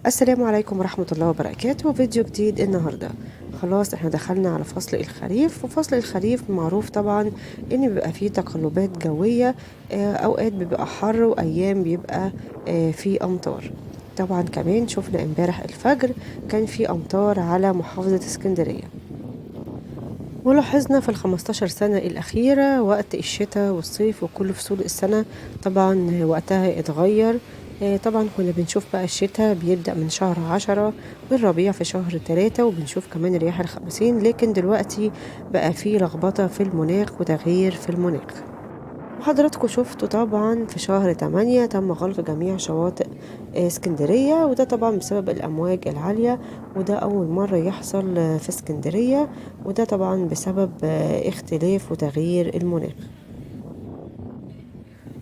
السلام عليكم ورحمة الله وبركاته. فيديو جديد النهاردة. خلاص احنا دخلنا على فصل الخريف، وفصل الخريف معروف طبعا ان بيبقى فيه تقلبات جوية، اوقات بيبقى حر وايام بيبقى فيه امطار. طبعا كمان شفنا امبارح الفجر كان فيه امطار على محافظة اسكندرية، ولاحظنا في ال15 سنة الأخيرة وقت الشتاء والصيف وكل فصول السنة طبعا وقتها اتغير. طبعا كنا بنشوف بقى الشتاء بيبدأ من شهر 10 والربيع في شهر 3، وبنشوف كمان رياح الخمسين، لكن دلوقتي بقى في لخبطة في المناخ وتغيير في المناخ. وحضراتكم شفتوا طبعا في شهر 8 تم غلق جميع شواطئ اسكندرية، وده طبعا بسبب الأمواج العالية، وده أول مرة يحصل في اسكندرية، وده طبعا بسبب اختلاف وتغيير المناخ.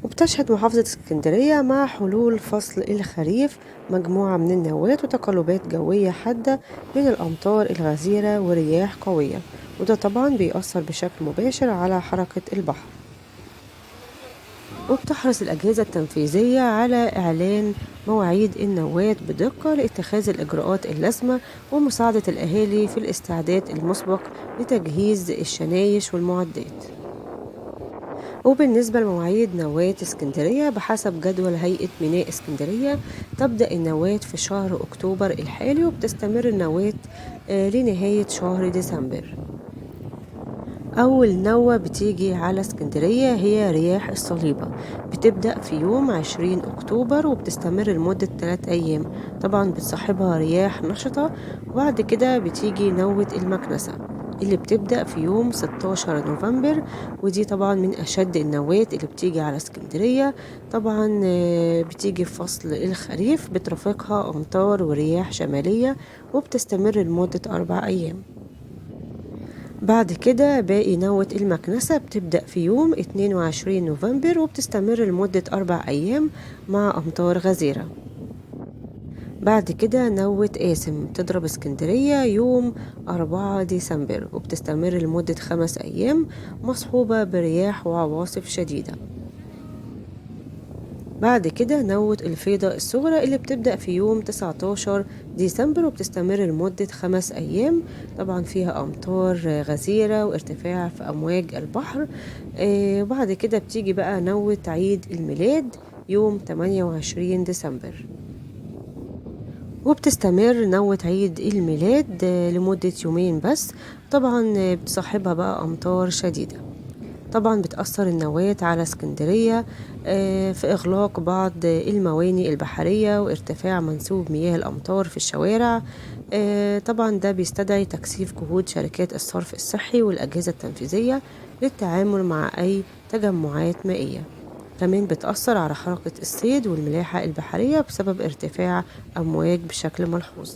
وبتشهد محافظة اسكندرية مع حلول فصل الخريف مجموعة من النوات وتقلبات جوية حادة من الأمطار الغزيرة ورياح قوية، وده طبعا بيأثر بشكل مباشر على حركة البحر. وبتحرص الأجهزة التنفيذية على إعلان مواعيد النوات بدقة لاتخاذ الإجراءات اللازمة ومساعدة الأهالي في الاستعداد المسبق لتجهيز الشنايش والمعدات. وبالنسبة لمواعيد نوات اسكندرية بحسب جدول هيئة ميناء اسكندرية، تبدأ النوات في شهر أكتوبر الحالي، وبتستمر النوات لنهاية شهر ديسمبر. أول نوة بتيجي على اسكندرية هي رياح الصليبة، بتبدأ في يوم 20 أكتوبر وبتستمر لمدة 3 أيام، طبعا بتصاحبها رياح نشطة. وبعد كده بتيجي نوة المكنسة اللي بتبدأ في يوم 16 نوفمبر، ودي طبعا من أشد النوات اللي بتيجي على اسكندرية. طبعا بتيجي في فصل الخريف، بترافقها أمطار ورياح شمالية وبتستمر لمدة 4 أيام. بعد كده باقي نوة المكنسة بتبدأ في يوم 22 نوفمبر وبتستمر لمدة 4 أيام مع أمطار غزيرة. بعد كده نوة قاسم تضرب اسكندرية يوم 4 ديسمبر وبتستمر لمدة 5 أيام مصحوبة برياح وعواصف شديدة. بعد كده نوة الفيضة الصغرى اللي بتبدأ في يوم 19 ديسمبر وبتستمر لمدة 5 أيام، طبعا فيها أمطار غزيرة وارتفاع في أمواج البحر. وبعد كده بتيجي بقى نوة عيد الميلاد يوم 28 ديسمبر، وبتستمر نوة عيد الميلاد لمدة يومين بس، طبعا بتصاحبها بقى أمطار شديدة. طبعا بتأثر النوات على اسكندرية في إغلاق بعض الموانئ البحرية وارتفاع منسوب مياه الأمطار في الشوارع. طبعا ده بيستدعي تكثيف جهود شركات الصرف الصحي والأجهزة التنفيذية للتعامل مع أي تجمعات مائية. كمان بتأثر على حركة الصيد والملاحة البحرية بسبب ارتفاع أمواج بشكل ملحوظ.